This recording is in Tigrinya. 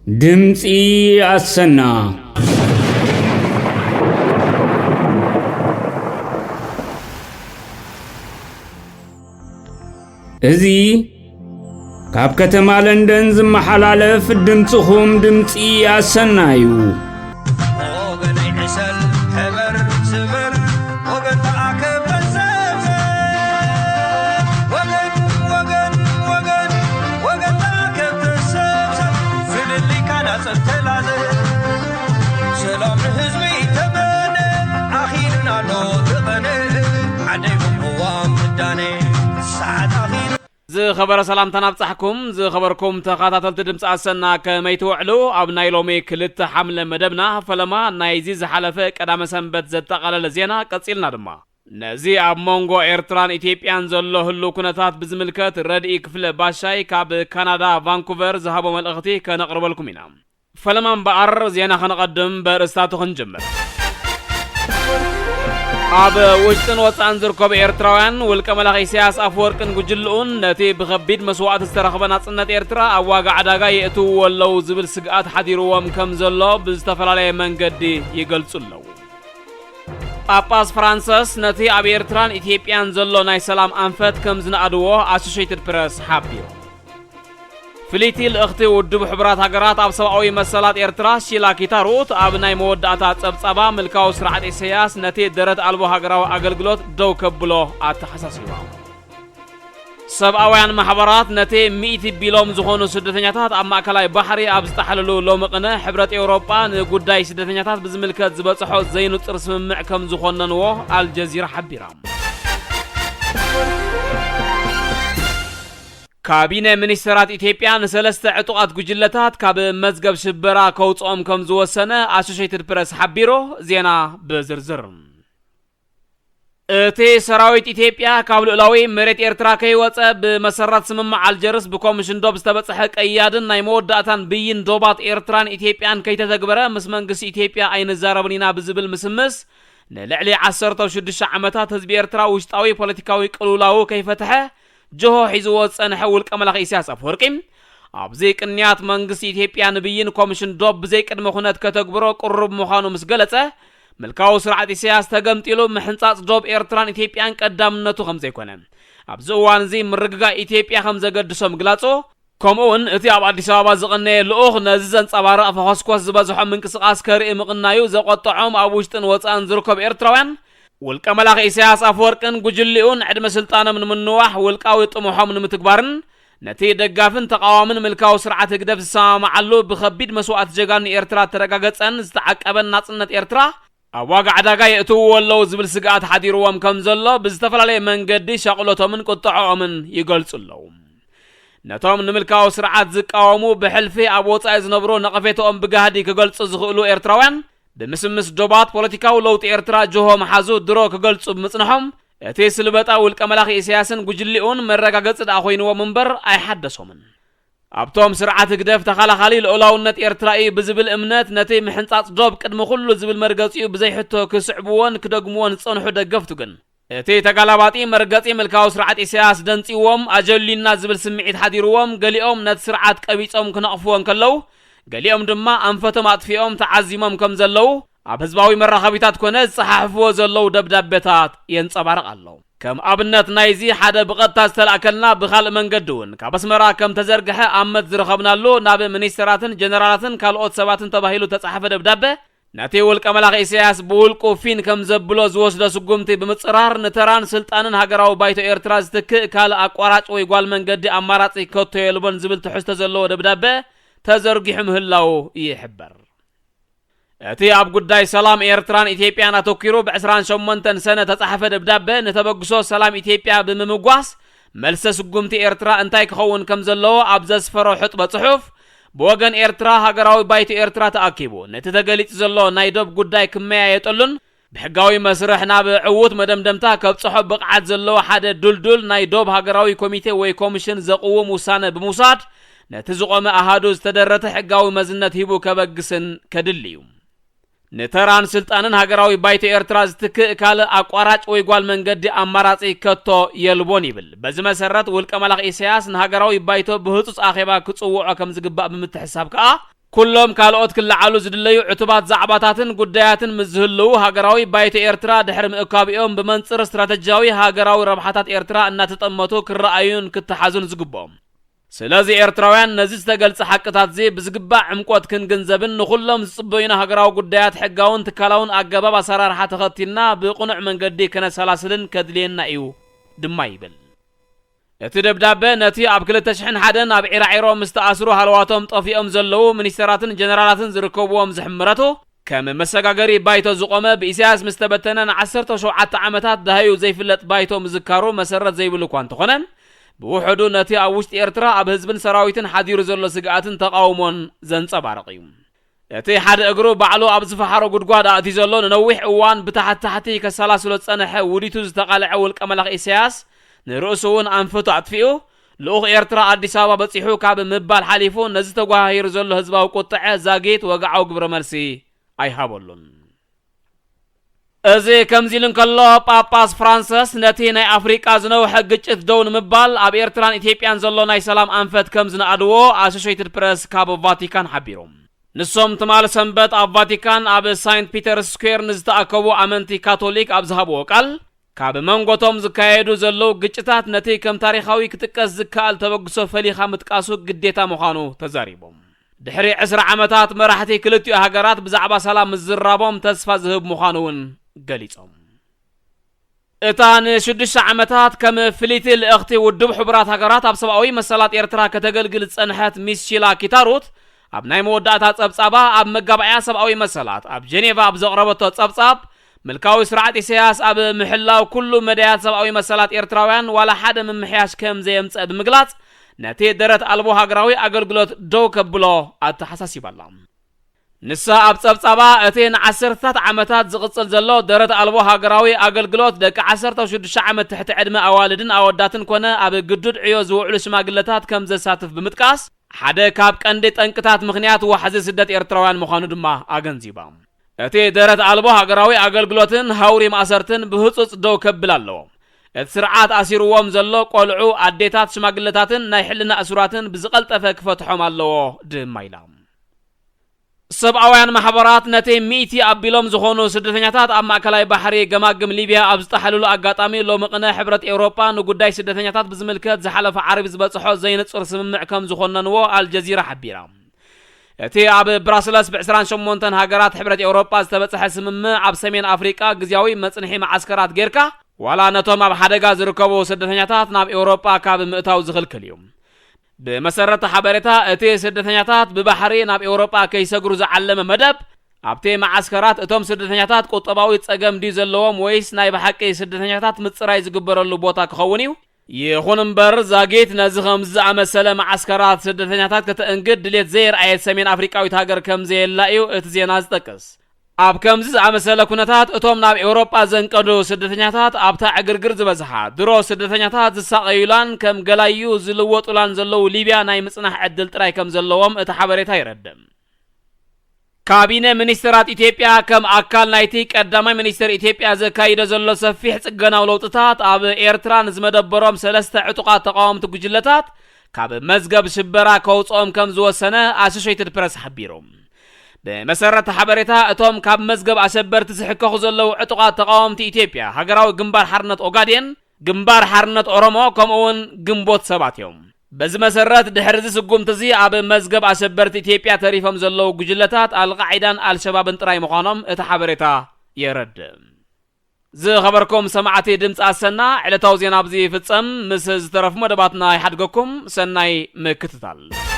ድምፂ ኣሰና። እዚ ካብ ከተማ ለንደን ዝመሓላለፍ ድምፅኹም ድምፂ ኣሰና እዩ። ወገነይ ዕሰል፣ ሕበር፣ ስበር፣ ወገን ተኣከብ፣ ተሰብሰብ። ወገን፣ ወገን፣ ወገን፣ ወገን ተኣከብ፣ ተሰብሰብ። ፍልልይካ ናጸብ ተላዘብ። ሰላም ንህዝቢ ተመነ፣ ኣኺሉና ኣሎ ተቐነ። ዓደይ ቅዋም ምዳነ፣ ሰዓት ኣኺሉ። ዝኸበረ ሰላምታና ኣብጻሕኩም። ዝኸበርኩም ተኸታተልቲ ድምፂ ኣሰና፣ ከመይ ትውዕሉ? ኣብ ናይ ሎሚ ክልተ ሓምለ መደብና፣ ፈለማ ናይዚ ዝሓለፈ ቀዳመ ሰንበት ዘጠቓለለ ዜና ቀጺልና ድማ፣ ነዚ ኣብ መንጎ ኤርትራን ኢትዮጵያን ዘሎ ህሉው ኩነታት ብዝምልከት ረድኢ ክፍለ ባሻይ ካብ ካናዳ ቫንኩቨር ዝሃቦ መልእኽቲ ከነቕርበልኩም ኢና። ፈለማ እምበኣር፣ ዜና ከነቐድም በርእስታቱ ክንጅምር። ኣብ ውሽጥን ወጻእን ዝርከቡ ኤርትራውያን፣ ውልቀ መላኺ ኢሳያስ ኣፈወርቅን ጉጅልኡን ነቲ ብኸቢድ መስዋእቲ ዝተረኽበ ናጽነት ኤርትራ ኣብ ዋጋ ዕዳጋ የእትውዎ ኣለዉ ዝብል ስግኣት ሓዲርዎም ከም ዘሎ ብዝተፈላለየ መንገዲ ይገልጹ ኣለዉ። ጳጳስ ፍራንሰስ ነቲ ኣብ ኤርትራን ኢትዮጵያን ዘሎ ናይ ሰላም ኣንፈት ከም ዝነኣድዎ ኣሶሼትድ ፕረስ ሓቢሩ። ፍልይቲ ልእኽቲ ውድብ ሕቡራት ሃገራት ኣብ ሰብኣዊ መሰላት ኤርትራ ሺላ ኪታሩት ኣብ ናይ መወዳእታ ጸብጻባ፣ ምልካዊ ስርዓት ኢሳያስ ነቲ ደረት ኣልቦ ሃገራዊ ኣገልግሎት ደው ከብሎ ኣተሓሳሲባ። ሰብኣውያን ማሕበራት ነቲ ሚእቲ ቢሎም ዝኾኑ ስደተኛታት ኣብ ማእከላይ ባሕሪ ኣብ ዝጠሓለሉ ሎሚ ቅነ፣ ሕብረት ኤውሮጳ ንጉዳይ ስደተኛታት ብዝምልከት ዝበጽሖ ዘይንጹር ስምምዕ ከም ዝኾነንዎ ኣልጀዚራ ሓቢራ። ካቢነ ሚኒስተራት ኢትዮጵያ ንሰለስተ ዕጡቓት ጉጅለታት ካብ መዝገብ ሽበራ ከውጽኦም ከም ዝወሰነ ኣሶሼትድ ፕረስ ሓቢሩ። ዜና ብዝርዝር። እቲ ሰራዊት ኢትዮጵያ ካብ ልኡላዊ መሬት ኤርትራ ከይወጸ፣ ብመሰረት ስምምዕ ኣልጀርስ ብኮሚሽን ዶብ ዝተበጽሐ ቀያድን ናይ መወዳእታን ብይን ዶባት ኤርትራን ኢትዮጵያን ከይተተግበረ፣ ምስ መንግስቲ ኢትዮጵያ ኣይንዛረብን ኢና ብዝብል ምስምስ፣ ንልዕሊ ዓሰርተ ሽዱሽተ ዓመታት ህዝቢ ኤርትራ ውሽጣዊ ፖለቲካዊ ቅልውላዉ ከይፈትሐ ጅሆ ሒዝዎ ዝጸንሐ ውልቀ መላኺ ኢሳያስ ኣፈወርቂ፣ ኣብዚ ቅንያት መንግስቲ ኢትዮጵያ ንብይን ኮሚሽን ዶብ ብዘይ ቅድመ ኩነት ከተግብሮ ቅሩብ ምዃኑ ምስ ገለጸ፣ ምልካዊ ስርዓት ኢሳያስ ተገምጢሉ፣ ምሕንጻጽ ዶብ ኤርትራን ኢትዮጵያን ቀዳምነቱ ከም ዘይኮነ፣ ኣብዚ እዋን እዚ ምርግጋእ ኢትዮጵያ ከም ዘገድሶ ምግላጹ፣ ከምኡ እውን እቲ ኣብ ኣዲስ ኣበባ ዝቐነየ ልኡኽ ነዚ ዘንጸባርቕ ፈኾስኮስ ዝበዝሖ ምንቅስቓስ ከርኢ ምቕናዩ ዘቖጠዖም ኣብ ውሽጥን ወጻእን ዝርከቡ ኤርትራውያን፣ ውልቀ መላኺ ኢሳያስ ኣፈወርቅን ጉጅሊኡን ዕድመ ስልጣኖም ንምንዋሕ፣ ውልቃዊ ጥሙሖም ንምትግባርን ነቲ ደጋፍን ተቓዋምን ምልካዊ ስርዓት ህግደፍ ዝሰማማዓሉ ብኸቢድ መስዋእቲ ጀጋኑ ኤርትራ እተረጋገጸን ዝተዓቀበን ናጽነት ኤርትራ ኣብ ዋጋ ዕዳጋ የእትውዎ ኣለዉ ዝብል ስግኣት ሓዲርዎም ከም ዘሎ ብዝተፈላለየ መንገዲ ሻቕሎቶምን ቁጥዐኦምን ይገልጹ ኣለዉ። ነቶም ንምልካዊ ስርዓት ዝቃወሙ ብሕልፊ ኣብ ወጻኢ ዝነብሩ ነቐፌታኦም ብጋህዲ ክገልጹ ዝኽእሉ ኤርትራውያን፣ ብምስምስ ዶባት ፖለቲካዊ ለውጢ ኤርትራ ጅሆ ምሓዙ ድሮ ክገልጹ ብምጽንሖም፣ እቲ ስልበጣ ውልቀ መላኺ ኢሳያስን ጉጅሊኡን መረጋገጺ ደኣ ኮይንዎም እምበር ኣይሓደሶምን። ኣብቶም ስርዓት ህግደፍ ተኸላኻሊ ልኡላውነት ኤርትራ እዩ ብዝብል እምነት፣ ነቲ ምሕንጻጽ ዶብ ቅድሚ ኩሉ ዝብል መርገጺኡ ብዘይሕቶ ክስዕብዎን ክደግምዎን ዝጸንሑ ደገፍቱ ግን፣ እቲ ተጋላባጢ መርገጺ ምልካዊ ስርዓት ኢሳያስ ደንጺዎም፣ ኣጀሊና ዝብል ስምዒት ሓዲርዎም፣ ገሊኦም ነቲ ስርዓት ቀቢጾም ክነቕፍዎ እንከለዉ፣ ገሊኦም ድማ ኣንፈቶም ኣጥፊኦም ተዓዚሞም ከም ዘለዉ ኣብ ህዝባዊ መራኸቢታት ኮነ ዝጸሓሕፍዎ ዘለዉ ደብዳቤታት የንጸባርቕ ኣሎ። ከም ኣብነት ናይዚ ሓደ ብቐጥታ ዝተላእከልና፣ ብኻልእ መንገዲ እውን ካብ ኣስመራ ከም ተዘርግሐ ኣመት ዝረኸብናሉ፣ ናብ ሚኒስተራትን ጀነራላትን ካልኦት ሰባትን ተባሂሉ ተጻሕፈ ደብዳበ፣ ነቲ ውልቀ መላኺ ኢሳያስ ብውልቁ ፊን ከም ዘብሎ ዝወስዶ ስጉምቲ ብምጽራር፣ ንተራን ስልጣንን ሃገራዊ ባይቶ ኤርትራ ዝትክእ ካልእ ኣቋራጭ ወይ ጓል መንገዲ ኣማራጺ ከቶ የልቦን ዝብል ትሕዝቶ ዘለዎ ደብዳበ ተዘርጊሑ ምህላዉ ይሕበር። እቲ ኣብ ጉዳይ ሰላም ኤርትራን ኢትዮጵያን ኣተኲሩ ብዕስራን ሸሞንተን ሰነ ተጻሕፈ ደብዳበ፣ ንተበግሶ ሰላም ኢትዮጵያ ብምምጓስ፣ መልሰ ስጉምቲ ኤርትራ እንታይ ክኸውን ከም ዘለዎ ኣብ ዘስፈሮ ሕጥበ ጽሑፍ፣ ብወገን ኤርትራ ሃገራዊ ባይቶ ኤርትራ ተኣኪቡ፣ ነቲ ተገሊጹ ዘሎ ናይ ዶብ ጉዳይ ክመያየጠሉን ብሕጋዊ መስርሕ ናብ ዕዉት መደምደምታ ከብጽሖ ብቕዓት ዘለዎ ሓደ ዱልዱል ናይ ዶብ ሃገራዊ ኮሚቴ ወይ ኮሚሽን ዘቕውም ውሳነ ብምውሳድ፣ ነቲ ዝቖመ ኣሃዱ ዝተደረተ ሕጋዊ መዝነት ሂቡ ከበግስን ከድሊ እዩ። ንተራን ስልጣንን ሃገራዊ ባይቶ ኤርትራ ዝትክእ ካልእ ኣቋራጭ ወይ ጓል መንገዲ ኣማራጺ ከቶ የልቦን ይብል። በዚ መሰረት ውልቀ መላኺ ኢሳያስ ንሃገራዊ ባይቶ ብህጹጽ ኣኼባ ክጽውዖ ከም ዝግባእ ብምትሕሳብ ከኣ፣ ኩሎም ካልኦት ክለዓሉ ዝድለዩ ዕቱባት ዛዕባታትን ጉዳያትን ምስ ዝህልዉ፣ ሃገራዊ ባይቶ ኤርትራ ድሕሪ ምእካቢኦም ብመንጽር ስትራተጂያዊ ሃገራዊ ረብሓታት ኤርትራ እናተጠመቱ ክረኣዩን ክተሓዙን ዝግብኦም። ስለዚ ኤርትራውያን ነዚ ዝተገልጸ ሓቅታትዚ ብዝግባእ ዕምቆት ክንግንዘብን ንኹሎም ዝጽበዩና ሃገራዊ ጉዳያት ሕጋውን ትካላውን ኣገባብ ኣሰራርሓ ተኸቲልና ብቕኑዕ መንገዲ ከነሰላስልን ከድልየና እዩ ድማ ይብል። እቲ ደብዳበ ነቲ ኣብ ክልተ ሽሕን ሓደን ኣብ ዒራዒሮ ምስ ተኣስሩ ሃለዋቶም ጠፊኦም ዘለዉ ሚኒስተራትን ጀነራላትን ዝርከብዎም ዝሕምረቱ ከም መሰጋገሪ ባይቶ ዝቖመ ብኢሳያስ ምስ ተበተነ ንዓሰርተ ሸውዓተ ዓመታት ደሃዩ ዘይፍለጥ ባይቶ ምዝካሩ መሰረት ዘይብሉ እኳ እንተኾነ፣ ብውሕዱ ነቲ ኣብ ውሽጢ ኤርትራ ኣብ ህዝብን ሰራዊትን ሓዲሩ ዘሎ ስግኣትን ተቓውሞን ዘንጸባርቕ እዩ። እቲ ሓደ እግሩ ባዕሉ ኣብ ዝፈሓሮ ጉድጓድ ኣእትዩ ዘሎ ንነዊሕ እዋን ብታሕቲ ታሕቲ ከሰላስሎ ዝጸንሐ ውዲቱ ዝተቓልዐ ውልቀ መላኽ ኢሳያስ ንርእሱ እውን ኣንፈቱ ኣጥፊኡ ልኡኽ ኤርትራ ኣዲስ ኣበባ በጺሑ ካብ ምባል ሓሊፉ ነዚ ተጓሃሂሩ ዘሎ ህዝባዊ ቁጥዐ ዛጊት ወግዓዊ ግብረ መልሲ ኣይሃበሉን። እዚ ከምዚ ኢሉ እንከሎ ጳጳስ ፍራንሰስ ነቲ ናይ ኣፍሪቃ ዝነውሐ ግጭት ደው ንምባል ኣብ ኤርትራን ኢትዮጵያን ዘሎ ናይ ሰላም ኣንፈት ከም ዝነኣድዎ ኣሶሼትድ ፕረስ ካብ ቫቲካን ሓቢሩ። ንሶም ትማል ሰንበት ኣብ ቫቲካን ኣብ ሳይንት ፒተርስ ስኩዌር ንዝተኣከቡ ኣመንቲ ካቶሊክ ኣብ ዝሃብዎ ቃል፣ ካብ መንጎቶም ዝካየዱ ዘለዉ ግጭታት ነቲ ከም ታሪኻዊ ክጥቀስ ዝከኣል ተበግሶ ፈሊኻ ምጥቃሱ ግዴታ ምዃኑ ተዛሪቦም። ድሕሪ ዕስራ ዓመታት መራሕቲ ክልቲኡ ሃገራት ብዛዕባ ሰላም ምዝራቦም ተስፋ ዝህብ ምዃኑ እውን ገሊጾም። እታ ንሽዱሽተ ዓመታት ከም ፍልይቲ ልእኽቲ ውድብ ሕቡራት ሃገራት ኣብ ሰብኣዊ መሰላት ኤርትራ ከተገልግል ዝጸንሐት ሚስ ሺላ ኪታሩት፣ ኣብ ናይ መወዳእታ ጸብጻባ ኣብ መጋባእያ ሰብኣዊ መሰላት ኣብ ጀኔቫ ኣብ ዘቕረበቶ ጸብጻብ፣ ምልካዊ ስርዓት ኢሳያስ ኣብ ምሕላው ኩሉ መዳያት ሰብኣዊ መሰላት ኤርትራውያን ዋላ ሓደ ምምሕያሽ ከም ዘየምጸ ብምግላጽ፣ ነቲ ደረት ኣልቦ ሃገራዊ ኣገልግሎት ደው ከብሎ ኣተሓሳሲባ'ላ። ንሳ ኣብ ጸብጻባ፣ እቲ ንዓሰርተታት ዓመታት ዝቕጽል ዘሎ ደረት ኣልቦ ሃገራዊ ኣገልግሎት ደቂ ዓሰርተ ሽዱሽተ ዓመት ትሕቲ ዕድመ ኣዋልድን ኣወዳትን ኮነ ኣብ ግዱድ ዕዮ ዝውዕሉ ሽማግለታት ከም ዘሳትፍ ብምጥቃስ፣ ሓደ ካብ ቀንዲ ጠንቅታት ምኽንያት ዋሕዚ ስደት ኤርትራውያን ምዃኑ ድማ ኣገንዚባ። እቲ ደረት ኣልቦ ሃገራዊ ኣገልግሎትን ሃውሪ ማእሰርትን ብህጹጽ ደው ከብል ኣለዎ። እቲ ስርዓት ኣሲርዎም ዘሎ ቆልዑ፣ ኣዴታት፣ ሽማግለታትን ናይ ሕልና እሱራትን ብዝቐልጠፈ ክፈትሖም ኣለዎ ድማ ኢላ። ሰብኣውያን ማሕበራት ነቲ ሚእቲ ኣቢሎም ዝኾኑ ስደተኛታት ኣብ ማእከላይ ባሕሪ ገማግም ሊብያ ኣብ ዝጠሓልሉ ኣጋጣሚ፣ ሎሚ ቅነ ሕብረት ኤውሮጳ ንጉዳይ ስደተኛታት ብዝምልከት ዝሓለፈ ዓርቢ ዝበጽሖ ዘይንጹር ስምምዕ ከም ዝኾነንዎ ኣልጀዚራ ሓቢራ። እቲ ኣብ ብራስለስ ብዕስራን ሸሞንተን ሃገራት ሕብረት ኤውሮጳ ዝተበጽሐ ስምምዕ፣ ኣብ ሰሜን ኣፍሪቃ ግዝያዊ መጽንሒ መዓስከራት ጌርካ፣ ዋላ ነቶም ኣብ ሓደጋ ዝርከቡ ስደተኛታት ናብ ኤውሮጳ ካብ ምእታው ዝኽልክል እዩ። ብመሰረት ሓበሬታ፣ እቲ ስደተኛታት ብባሕሪ ናብ ኤውሮጳ ከይሰግሩ ዝዓለመ መደብ፣ ኣብቲ መዓስከራት እቶም ስደተኛታት ቁጠባዊ ጸገም ድዩ ዘለዎም ወይስ ናይ ብሓቂ ስደተኛታት ምጽራይ ዝግበረሉ ቦታ ክኸውን እዩ? ይኹን እምበር፣ ዛጊት ነዚ ከምዚ ዝኣመሰለ መዓስከራት ስደተኛታት ከተእንግድ ድሌት ዘየርኣየት ሰሜን ኣፍሪቃዊት ሃገር ከም ዘየላ እዩ እቲ ዜና ዝጠቅስ። ኣብ ከምዚ ዝኣመሰለ ኩነታት፣ እቶም ናብ ኤውሮጳ ዘንቀዱ ስደተኛታት ኣብታ ዕግርግር ዝበዝሓ፣ ድሮ ስደተኛታት ዝሳቐዩላን ከም ገላዩ ዝልወጡላን ዘለዉ ሊብያ ናይ ምጽናሕ ዕድል ጥራይ ከም ዘለዎም እቲ ሓበሬታ የረድእ። ካቢነ ሚኒስተራት ኢትዮጵያ ከም ኣካል ናይቲ ቀዳማይ ሚኒስተር ኢትዮጵያ ዘካይዶ ዘሎ ሰፊሕ ጽገናዊ ለውጥታት፣ ኣብ ኤርትራ ንዝመደበሮም ሰለስተ ዕጡቓት ተቓወምቲ ጉጅለታት ካብ መዝገብ ሽበራ ከውጽኦም ከም ዝወሰነ ኣሶሼትድ ፕረስ ሓቢሩ። ብመሰረት ሓበሬታ፣ እቶም ካብ መዝገብ ኣሸበርቲ ዝሕከኹ ዘለዉ ዕጡቓት ተቓወምቲ ኢትዮጵያ፣ ሃገራዊ ግንባር ሓርነት ኦጋዴን፣ ግንባር ሓርነት ኦሮሞ፣ ከምኡ እውን ግንቦት ሰባት እዮም። በዚ መሰረት፣ ድሕሪ እዚ ስጉምቲ እዚ ኣብ መዝገብ ኣሸበርቲ ኢትዮጵያ ተሪፎም ዘለዉ ጉጅለታት ኣልቃዒዳን ኣልሸባብን ጥራይ ምዃኖም እቲ ሓበሬታ የረድእ። ዝኸበርኩም ሰማዕቲ ድምፂ ኣሰና፣ ዕለታዊ ዜና ኣብዚ ይፍጸም። ምስ ዝተረፉ መደባትና ይሓድገኩም። ሰናይ ምክትታል።